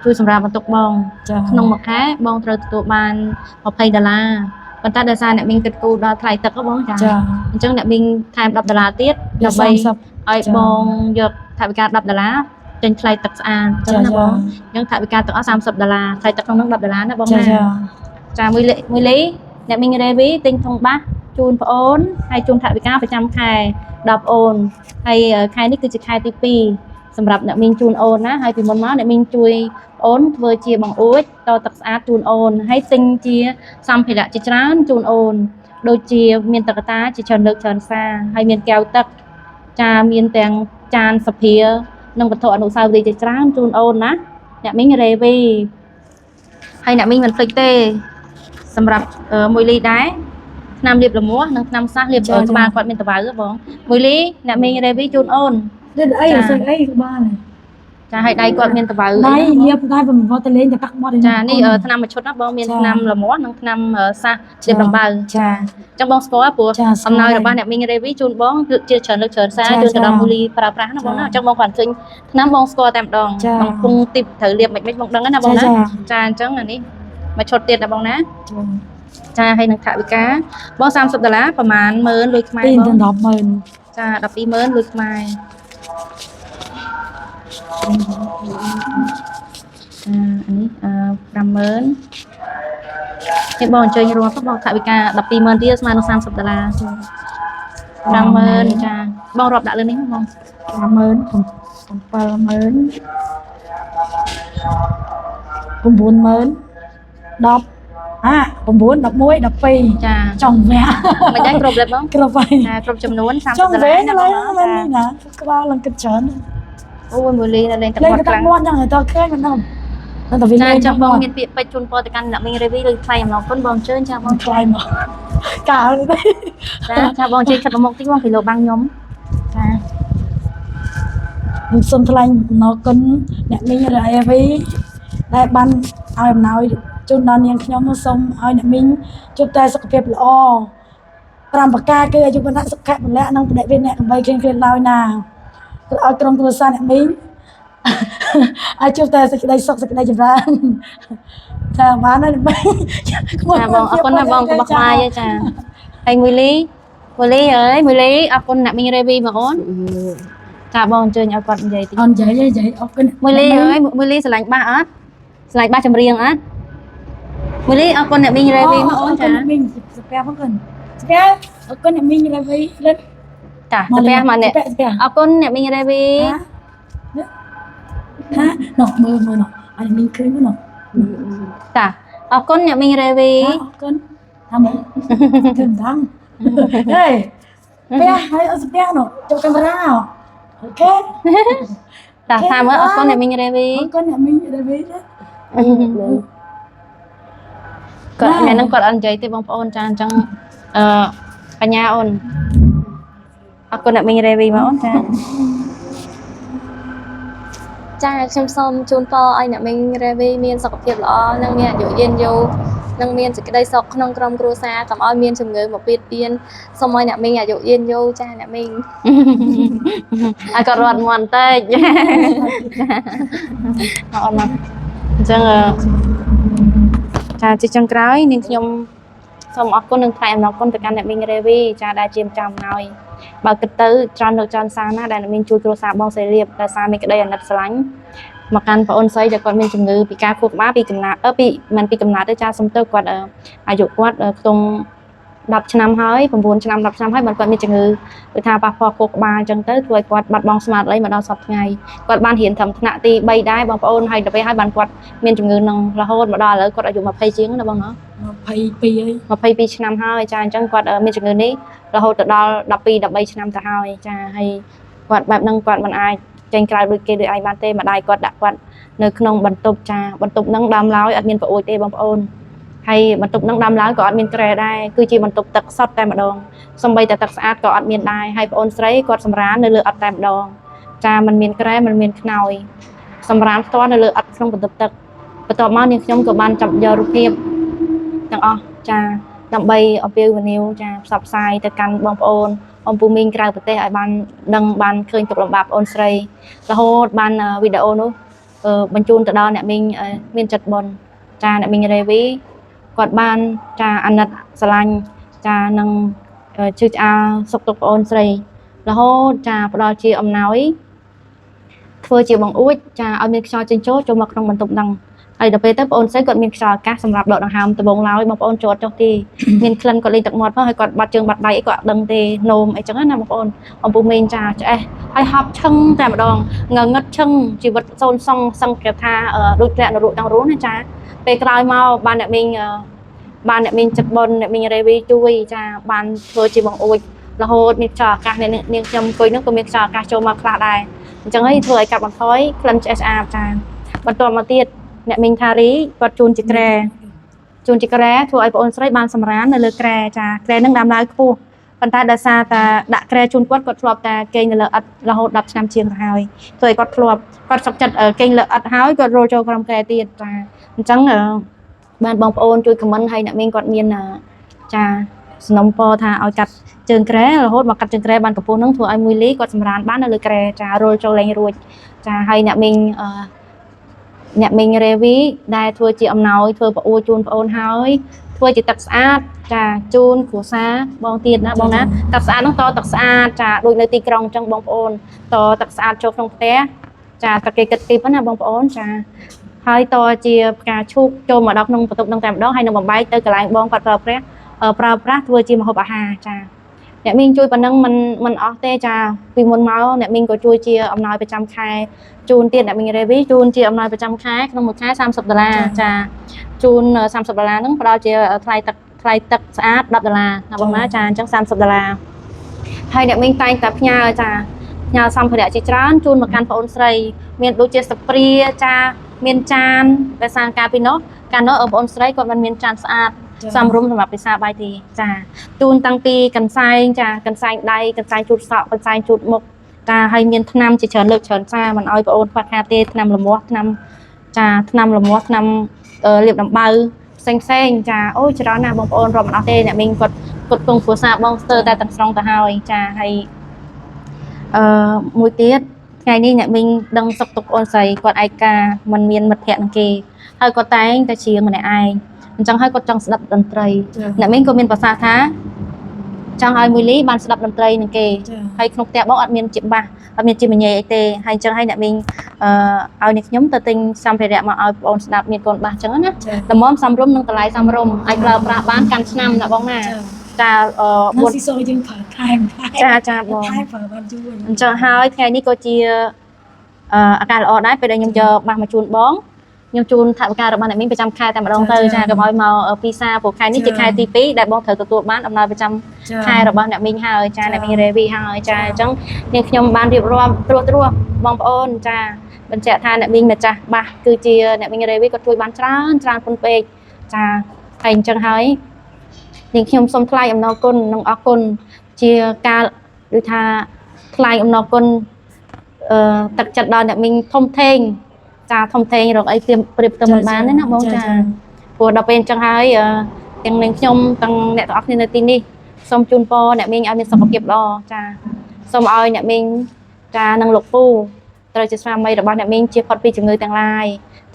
Speaker 1: ជួយសម្រាប់បន្ទុកបង
Speaker 3: ចា
Speaker 1: ក្នុងមួយខែបងត្រូវទទួលបាន20ដុល្លារប៉ុន្តែដោយសារអ្នកមីងគិតគូរដល់ថ្លៃទឹកហ៎បងចា
Speaker 3: ចា
Speaker 1: អញ្ចឹងអ្នកមីងថែម10ដុល្លារទៀតដើម្បីឲ្យបងយកថវិកា10ដុល្លារចេញថ្លៃទឹកស្អាតអញ្ចឹងណាបងអញ្ចឹងថវិកាទាំងអស់30ដុល្លារថ្លៃទឹកក្នុងនោះ10ដុល្លារណាបង
Speaker 3: ចា
Speaker 1: ណា
Speaker 3: ចា
Speaker 1: ចាមួយលេមួយលីអ្នកមីងរេវីទិញធុងបាសជូនប្អូនហើយជូនថវិកាប្រចាំខែដល់ប្អូនហើយខែនេះគឺជាខែទី2សម្រាប់អ្នកមីងជូនអូនណាហើយពីមុនមកអ្នកមីងជួយអូនធ្វើជាបង្អួចតទឹកស្អាតជូនអូនហើយទិញជាសម្ភារៈជាច្រើនជូនអូនដូចជាមានតុក្កតាជាច្រើនលើកច្រើនសារហើយមានកែវទឹកចាមានទាំងចានសភានិងវត្ថុអនុស្សាវរីយ៍ជាច្រើនជូនអូនណាអ្នកមីងរេវីហើយអ្នកមីងមិនភ្លេចទេសម្រាប់មួយលីដែរថ្នាំលាបលមាស់និងថ្នាំសះលាបក្បាលគាត់មានតវ៉ៅបងមួយលីអ្នកមីងរេវីជូនអូន
Speaker 3: នេះអីស្អីអីក៏បាន
Speaker 1: ចាហើយដៃគាត់មានតបៅ
Speaker 3: ដៃ
Speaker 1: អី
Speaker 3: លាបដៃបំផុតទៅលេងតែទឹកមាត់
Speaker 1: ចានេះថ្នាំមួយឈុតណាបងមានថ្នាំលមាស់និងថ្នាំសាសជាដំបៅ
Speaker 3: ចា
Speaker 1: ចឹងបងស្គាល់ព្រោះ
Speaker 3: ចា
Speaker 1: អំណោយរបស់អ្នកមីងរេវីជូនបងគឺជាច្រើនលើកច្រើនសារជូនទៅដល់មូលីប្រើប្រាស់ណាបងណាអញ្ចឹងបងគាត់ឃើញថ្នាំបងស្គាល់តែម្ដងបងពងទីបត្រូវលាបមិនមិនបងដឹងណាបងណាចាអញ្ចឹងអានេះមួយឈុតទៀតណាបងណាចាហើយនឹងថវិកាបង30ដុល្លារប្រហែល10000លុយខ្មែរ
Speaker 3: ពី
Speaker 1: បង
Speaker 3: ដល់100,000
Speaker 1: ចា120,000លុយខ្មែរចាអានេះអឺ50000នេះបងអញ្ជើញរាប់បងថវិកា120,000រៀលស្មើនឹង30ដុល្លារ50000ចាបងរាប់ដាក់លើនេះបង
Speaker 3: 50000 70000 90000 10អា9 11 12
Speaker 1: ចា
Speaker 3: ចង់វះ
Speaker 1: មិនដែរគ្រប់លេបង
Speaker 3: គ្រប់ហើយ
Speaker 1: ចាគ្រប់ចំនួន30
Speaker 3: ចង់
Speaker 1: ដុល្លារ
Speaker 3: វែងឡើយហ្នឹងនេះណាក្បាលឡើងគិតច្រើន
Speaker 1: អូយមួយលីនៅលេងទឹក
Speaker 3: លេងទឹក
Speaker 1: មាត់ខ្លាំង
Speaker 3: មាត់ចឹងតើឃើញមិនដឹងតែវា
Speaker 1: ចា
Speaker 3: លេង
Speaker 1: ចាំបងមានពាក្យពេចន៍ជូនពរទៅកាន់អ្នកមីងរេវីឬថ្លែងអំណរគុណបងអញ្ជើញចាបង
Speaker 3: ថ្លៃមកកាលនេះ
Speaker 1: ចាចាបងអញ្ជើញខិតមកមុខតិចបងគីឡូបាំងខ្ញុំចា
Speaker 3: ខ្ញុំសូមថ្លែងអំណរគុណអ្នកមីងរ៉េវីដែលបានឲ្យអំណោយជូនដល់នាងខ្ញុំសូមឲ្យអ្នកមីងជួបតែសុខភាពល្អ5ប្រការគឺអាយុវណ្ណៈសុខៈពលៈនិងបដិវិនៈដើម្បីគ្លៀងគ្លាតឡើយណាគឺឲ្យក្រុមគ្រួសារអ្នកមីងឲ្យជួបតែសេចក្តីសុខសេចក្តីចម្រើនចាបានហើយអ្នកមីង
Speaker 1: ចាបងអរគុណណាបងកុំបោះខ្លាយទេចាហើយមួយលីមួយលីអើយមួយលីអរគុណអ្នកមីងរេវីបងអូនចាបងអញ្ជើញឲ្យគាត់និយាយតិច
Speaker 3: អននិយាយនិយាយអរគុណ
Speaker 1: មួយលីអើយមួយលីស្រឡាញ់បាសអត់ស្រឡាញ់បាសចម្រៀងអត់មួយលីអរគុណអ្នកមីងរេវីបងអូនចា
Speaker 3: អ្នកមីងសាពះបងគុណសាពះអរគុណអ្នកមីងរ៉េវីលិត
Speaker 1: ចាសាពះមកអ្នក
Speaker 3: សាពះ
Speaker 1: អរគុណអ្នកមីងរេវី
Speaker 3: ហាណោះមើលមើលណោះអញមីងឃើញមើលណោះ
Speaker 1: ចាអរគុណអ្នកមីងរេវី
Speaker 3: អរគុណថាមកឃើញដល់ហេពះហើយអត់សាពះណោះចូលកាមេរ៉ា OK
Speaker 1: ចាថាមើលអរគុណអ្នកមីងរេវី
Speaker 3: អរគុណអ្នកមីងរ៉េវីណា
Speaker 1: គាត់ថ្ងៃហ្នឹងគាត់អត់និយាយទេបងប្អូនចាអញ្ចឹងអឺបញ្ញាអូនអរគុណអ្នកមីងរេវីមកអូនចា
Speaker 5: ចាខ្ញុំសូមជូនពរឲ្យអ្នកមីងរេវីមានសុខភាពល្អនិងមានអាយុយឺនយូរនិងមានសេចក្តីសុខក្នុងក្រុមគ្រួសារកុំឲ្យមានជំងឺមកបៀតបៀនសូមឲ្យអ្នកមីងអាយុយឺនយូរចាអ្នកមីង
Speaker 1: ឲ្យគាត់រត់មាន់បន្តិចមកអូនមកអញ្ចឹងអឺចាជាចុងក្រោយនាងខ្ញុំសូមអរគុណនិងថ្លែងអំណរគុណទៅកាន់អ្នកមីងរេវីចាដែលជាម្ចាស់អំណោយបើគិតទៅច្រើនលើកច្រើនសារណាស់ដែលអ្នកមីងជួយគ្រួសារបងស្រីរៀបដោយសារមានក្តីអាណិតស្រឡាញ់មកកាន់ប្អូនស្រីដែលគាត់មានជំងឺពិការខួរក្បាលពីកំណើតអឺពីមិនពីកំណើតទេចាសុំទៅគាត់អឺអាយុគាត់អឺខ្ទង់10ឆ្នាំហើយ9ឆ្នាំ10ឆ្នាំហើយបានគាត់មានជំងឺ គឺថាប៉ះពាល់ខួរក្បាលអញ្ចឹងទៅធ្វើឲ្យគាត់បាត់បង់ស្មារតីមកដល់សប្តាហ៍ថ្ងៃគាត់បានរៀនត្រឹមថ្នាក់ទី3ដែរបងប្អូនហើយដល់ពេលហើយបានគាត់មានជំងឺនឹងរហូតមកដល់ឥឡូវគាត់អាយុ20ជាងណាបងណោះ
Speaker 3: 22ហើយ
Speaker 1: 22ឆ្នាំហើយចាអញ្ចឹងគាត់មានជំងឺនេះរហូតទៅដល់12 13ឆ្នាំទៅហើយចាហើយគាត់បែបហ្នឹងគាត់មិនអាចចេញក្រៅដូចគេដូចឯងបានទេម្ដាយគាត់ដាក់គាត់នៅក្នុងបន្ទប់ចាបន្ទប់ហ្នឹងដើមឡើយអត់មានប្អូនទេបងប្អូនហើយបន្ទប់ហ្នឹងដើមឡើយក៏អត់មានគ្រែដែរគឺជាបន្ទប់ទឹកសុទ្ធតែម្ដង សំបីតែទឹកស្អាតក៏អត់មានដែរហើយប្អូនស្រីគាត់សម្រាននៅលើអត់តែម្ដងចាมันមានក្រែมันមានខ្នើយសម្រានផ្ទាល់នៅលើអត់ក្នុងបន្ទប់ទឹកបន្ទាប់មកនាងខ្ញុំក៏បានចាប់យករូបភាពទាំងអស់ចាដើម្បីអំពាវនាវចាផ្សព្វផ្សាយទៅកាន់បងប្អូនអំពូមីងក្រៅប្រទេសឲ្យបានដឹងបានឃើញទុកលំបាកប្អូនស្រីរហូតបានវីដេអូនោះបញ្ជូនទៅដល់អ្នកមីងមានចិត្តបុណ្យចាអ្នកមីងរេវីគាត់បានចាអាណិតស្រឡាញ់ចានឹង ជឿឆ្អាលសុខទុក្ខប្អូនស្រីរហូតចាផ្ដល់ជាអំណោយធ្វើជាបង្អួចចាឲ្យមានខ្យល់ចេញចូលចូលមកក្នុងបន្ទប់ហ្នឹងហើយដល់ពេលទៅប្អូនស្រីគាត់មានខ្យល់អាកាសសម្រាប់ដកដង្ហើមដំបូងឡើយបងប្អូនចូលចុះទីមានក្លិនគាត់លេងទឹកមាត់ផងហើយគាត់បាត់ជើងបាត់ដៃអីគាត់អត់ដឹងទេនោមអីចឹងណាបងប្អូនអំពូមីងចាឆ្អេះហើយហប់ឈឹងតែម្ដងងងឹតឈឹងជីវិតសូនសងសឹងប្រៀបថាដូចធ្លាក់នរកទាំងរស់ណាចាពេលក្រោយមកបានអ្នកមីងបានអ្នកមីងចិត្តបុណ្យអ្នកមីងរេវីជួយចាបានធ្វើជាបង្អួចរហូតមានខ្យល់អាកាសអ្នកនាងខ្ញុំអង្គុយហ្នឹងក៏មានខ្យល់អាកាសចូលមកខ្លះដែរអញ្ចឹងហើយធ្វើឲ្យកាត់បន្ថយក្លិនឆ្អេះឆ្អាបចាបន្ទាប់មកទៀតអ្នកមីងថារីគាត់ជូនជាក្រែជូនជាក្រែធ្វើឲ្យប្អូនស្រីបានសម្រាននៅលើក្រែចាក្រែហ្នឹងដើមឡើយខ្ពស់ ប៉ុន្តែដោយសារតែដាក់គ្រែជូនគាត់គាត់ធ្លាប់តែគេងនៅលើឥដ្ឋរហូត10ឆ្នាំជាងទៅហើយធ្វើឲ្យគាត់ធ្លាប់គាត់សុខចិត្តគេងលើឥដ្ឋហើយគាត់រលចូលក្រោមគ្រែទៀតចាអញ្ចឹងបានបងប្អូនជួយ comment ឲ្យអ្នកមីងគាត់មានចាសំណុំពរថាឲ្យកាត់ជើងគ្រែរហូតមកកាត់ជើងគ្រែបានកម្ពស់ហ្នឹងធ្វើឲ្យមួយលីគាត់សម្រានបាននៅលើគ្រែចារលចូលលែងរួចចាហើយអ្នកមីងអឺអ្នកមីងរេវីដែលធ្វើជាអំណោយធ្វើប្អូនជូនប្អូនហើយធ្វើជាទឹកស្អាតចាជូនគ្រួសារបងទៀតណាបងណាទឹកស្អាតហ្នឹងតទឹកស្អាតចាដូចនៅទីក្រុងអញ្ចឹងបងប្អូនតទឹកស្អាតចូលក្នុងផ្ទះចាទឹកគេគិតទីបណាបងប្អូនចាហើយតជាផ្កាឈូកចូលមកដល់ក្នុងបន្ទប់នឹងតែម្ដងហើយនឹងបំបែកទៅកន្លែងបងគាត់ប្រើប្រាស់ប្រើប្រាស់ធ្វើជាម្ហូបអាហារចាអ្នកមីងជួយប៉ុណ្ណឹងមិនអស់ទេចាពីមុនមកអ្នកមីងក៏ជួយជាអំណោយប្រចាំខែជូនទៀតអ្នកមីងរេវីជូនជាអំណោយប្រចាំខែក្នុងមួយខែ30ដុល្លារចាជូន30ដុល្លារហ្នឹងផ្ដល់ជាថ្លៃទឹកស្អាត10ដុល្លារណាបងណាចាអញ្ចឹង30ដុល្លារហើយអ្នកមីងតែងតែផ្ញើចាផ្ញើសម្ភារៈជាច្រើនជូនមកកាន់ប្អូនស្រីមានដូចជាស្ព្រាចាមានចានដោយសារកាលពីនោះកាលនោះប្អូនស្រីគាត់មិនមានចានស្អាតសមរម្យសម្រាប់ពិសាបាយទេចាជូនតាំងពីកន្សែងចាកន្សែងដៃកន្សែងជូតសក់កន្សែងជូតមុខចាហើយមានថ្នាំជាច្រើនលើកច្រើនសារមិនឲ្យប្អូនខ្វះខាតទេថ្នាំលមាស់ថ្នាំចាថ្នាំលមាស់ថ្នាំលាបដំបៅផ្សេងផ្សេងចាអូយច្រើនណាស់បងប្អូនរាប់មិនអស់ទេអ្នកមីងគាត់គាត់គង់គ្រួសារបងស្ទើរតែទាំងស្រុងទៅហើយចាហើយមួយទៀតថ្ងៃនេះអ្នកមីងដឹងសុខទុក្ខអូនស្រីគាត់ឯកាមិនមានមិត្តភក្តិនឹងគេហើយគាត់តែងតែជាម្នាក់ឯងអញ្ចឹងហើយគាត់ចង់ស្ដាប់តន្ត្រីអ្នកមីងក៏មានប្រសាសន៍ថាចង់ឲ្យមួយលីបានស្ដាប់តន្ត្រីនឹងគេហើយក្នុងផ្ទះបងអត់មានជាបាសអត់មានជាមញ៉េអីទេហើយអញ្ចឹងហើយអ្នកមីងឲ្យអ្នកខ្ញុំទៅទិញសម្ភារៈមកឲ្យបងស្ដាប់មានកូនបាសអញ្ចឹងណាតម្រាំសំរុំនិងតម្លៃសំរុំអាចប្រើប្រាស់បានកាន់ឆ្នាំណាបងណាចា
Speaker 3: ៤ស៊ីសូយើងប្រើថែម
Speaker 1: ចាចាបង
Speaker 3: ថែមប្រើបានយូរ
Speaker 1: អញ្ចឹងហើយថ្ងៃនេះក៏ជាអាការល្អដែរពេលដែលខ្ញុំយកបាសមកជូនបងខ្ញុំជូនថវិការបស់អ្នកមីងប្រចាំខែតែម្ដងទៅចាកុំឲ្យមកពីសាព្រោះខែនេះជាខែទី2ដែលបងត្រូវទទួលបានអំណោយប្រចាំខែរបស់អ្នកមីងហើយចាអ្នកមីងរេវីហើយចាអញ្ចឹងនាងខ្ញុំបានរៀបរាប់ត្រួសត្រាសបងប្អូនចាបញ្ជាក់ថាអ្នកមីងម្ចាស់បាសគឺជាអ្នកមីងរេវីក៏ជួយបានច្រើនច្រើនពុនពេកចាហើយអញ្ចឹងហើយនាងខ្ញុំសូមថ្លែងអំណរគុណនិងអរគុណជាការដូចថាថ្លែងអំណរគុណទឹកចិត្តដល់អ្នកមីងធំធេងចាធំធេងរកអីប្រៀបទៅមិនបានទេណាបងចាព្រោះដល់ពេលអញ្ចឹងហើយទាំងនាងខ្ញុំទាំងអ្នកទាំងអស់គ្នានៅទីនេះសូមជូនពរអ្នកមីងឲ្យមានសុខភាពល្អចាសូមឲ្យអ្នកមីងចានិងលោកពូត្រូវជាស្វាមីរបស់អ្នកមីងជៀសផុតពីជំងឺទាំងឡាយ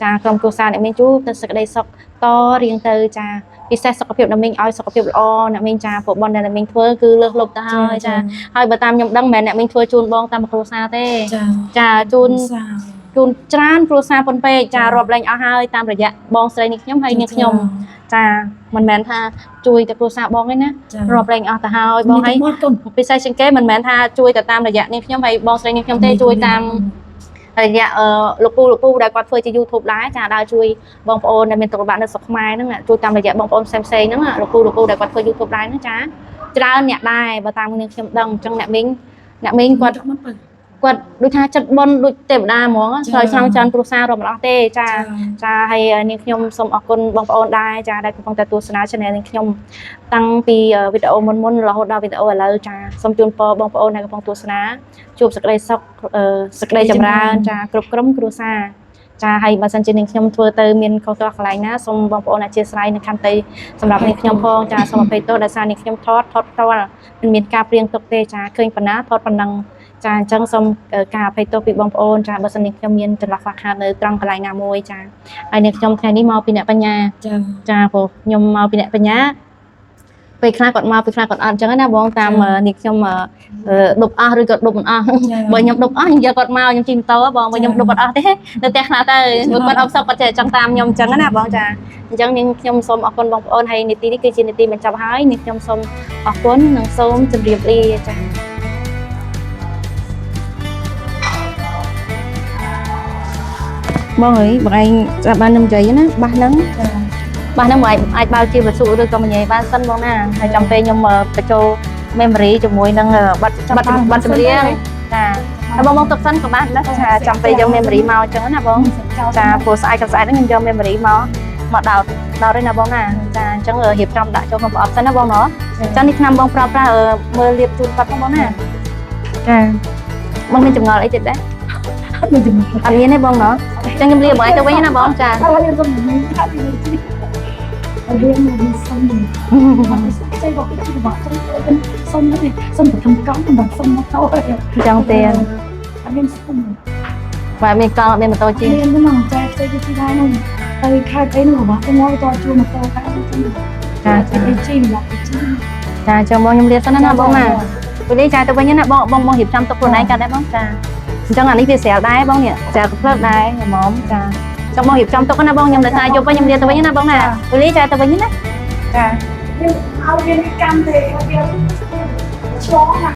Speaker 1: ចាក្រុមគ្រួសារអ្នកមីងជួបតែសេចក្តីសុខតរៀងទៅចាពិសេសសុខភាពអ្នកមីងឲ្យសុខភាពល្អអ្នកមីងចាព្រោះបុណ្យដែលអ្នកមីងធ្វើគឺលើសលប់ទៅហើយចាហើយបើតាមខ្ញុំដឹងមិនមែនអ្នកមីងធ្វើជូនបងតាមគ្រួសារទេចាជូនច្រើនគ្រួសារប៉ុនពេកចារាប់លែងអស់ហើយតាមរយៈបងស្រីនេះខ្ញុំហើយនេះខ្ញុំចាមិនមែនថាជួយតែគ្រួសារបងទេណារាប់លែងអស់ទៅហើយបងហើយពិសេសជាងគេមិនមែនថាជួយតែតាមរយៈនេះខ្ញុំហើយបងស្រីនេះខ្ញុំទេជួយតាមរយៈលោកពូដែលគាត់ធ្វើជា YouTube ដែរចាដើរជួយបងប្អូនដែលមានទុក្ខលំបាកនៅស្រុកខ្មែរហ្នឹងជួយតាមរយៈបងប្អូនផ្សេងៗហ្នឹងលោកពូដែលគាត់ធ្វើ YouTube ដែរហ្នឹងចាច្រើនអ្នកដែរបើតាមនាងខ្ញុំដឹងអញ្ចឹងអ្នកមីងគាត់ដូចថាចិត្តបុណ្យដូចទេវតាហ្មងឆ្លើយឆ្លងច្រើនគ្រួសាររាប់មិនអស់ទេចាចាហើយនាងខ្ញុំសូមអរគុណបងប្អូនដែរចាដែលកំពុងតែទស្សនា Channel នាងខ្ញុំតាំងពីវីដេអូមុនៗរហូតដល់វីដេអូឥឡូវចាសូមជូនពរបងប្អូនដែលកំពុងទស្សនាជួបសេចក្តីសុខសេចក្តីចម្រើនចាគ្រប់ក្រុមគ្រួសារចាហើយបើសិនជានាងខ្ញុំធ្វើទៅមានខុសត្រូវកន្លែងណាសូមបងប្អូនអធ្យាស្រ័យនៅខន្តីសម្រាប់នាងខ្ញុំផងចាសូមអភ័យទោសដោយសារនាងខ្ញុំថតផ្ទាល់មិនមានការព្រៀងទុកទេចាឃើញប៉ុណ្ណាថតប៉ុណ្ណឹងចាអញ្ចឹងសូមការអភ័យទោសពីបងប្អូនចាបើសិននាងខ្ញុំមានចន្លោះខ្វះខាតនៅត្រង់កន្លែងណាមួយចាហើយនាងខ្ញុំថ្ងៃនេះមកពីអ្នកបញ្ញាចាព្រោះខ្ញុំមកពីអ្នកបញ្ញាពេលខ្លះគាត់មកពេលខ្លះគាត់អត់អញ្ចឹងណាបងតាមនាងខ្ញុំដប់អស់ឬក៏ដប់មិនអស់បើខ្ញុំដប់អស់ខ្ញុំយកគាត់មកខ្ញុំជិះម៉ូតូបងបើខ្ញុំដប់អត់អស់ទេនៅផ្ទះខ្លះទៅព្រោះគាត់អបសុកគាត់ចេះចង់តាមខ្ញុំអញ្ចឹងណាបងចាអញ្ចឹងនាងខ្ញុំសូមអរគុណបងប្អូនហើយនីតិនេះគឺជានីតិបញ្ចប់ហើយនាងខ្ញុំសូមអរគុណនិងសូមជម្រាបលាចាបងអើយបងឯងស្រាប់បាននឹងនិយាយណាបាសហ្នឹងបាសហ្នឹងបងឯងអាចបើជាវត្ថុឬក៏មញ៉េបានសិនបងណាហើយចាំពេលខ្ញុំបញ្ចូល memory ជាមួយនឹងបទចម្រៀងចាហើយបងទុកសិនក៏បានដែរចាចាំពេលយក memory មកអញ្ចឹងណាបងចាព្រោះស្អែកក៏ស្អែកហ្នឹងខ្ញុំយក memory មក មកដោតដោតហើយណាបងណាចាអញ្ចឹងរៀបចំដាក់ចូលក្នុងប្រអប់សិនណាបងណោះចានេះឆ្នាំបងប្រើប្រាស់មើលលាបជូនគាត់ផងបងណាចាបងមានចម្ងល់អីទៀតដែរ
Speaker 3: អត់មានជំនឿ
Speaker 1: អត់មានទេបងណោះអញ្ចឹងខ្ញុំលាបងឯងទៅវិញណាបងចា
Speaker 3: អត់មានសុំមិនថាទីនេះអត់មានមកសុំសុំចេះបកគេបកសុំសុំសុំទៅធ្វើកង់មិនសុំមកទៅ
Speaker 1: អញ្ចឹងទេ
Speaker 3: អត់មានសុំ
Speaker 1: បើមានកង់អត់មានម៉ូតូជិះ
Speaker 3: មានហ្នឹងចែកចេះជិះដែរហ្នឹងទៅខេត្តអីហ្នឹងរបស់ទៅមកតជួម៉ូតូខេត្តអីចឹង
Speaker 1: ចា
Speaker 3: ចាជិះជិះមកជិះ
Speaker 1: ចាអញ្ចឹងបងខ្ញុំលាសិនណាបងណាពេលនេះចាទៅវិញណាបងបងបងរៀបចំទុកខ្លួនឯងកាត់ដែរបងចាអញ្ចឹងអានេះវាស្រាលដែរបងនេះស្រាលកផ្លើកដែរល្មមចាចង់បងរៀបចំទុកណាបងខ្ញុំដោយសារយប់វិញខ្ញុំលាទៅវិញណាបងណាពេលនេះចាទៅវិញណា
Speaker 3: ចាឲ្យមានកម្មទេវាឆ្លងណា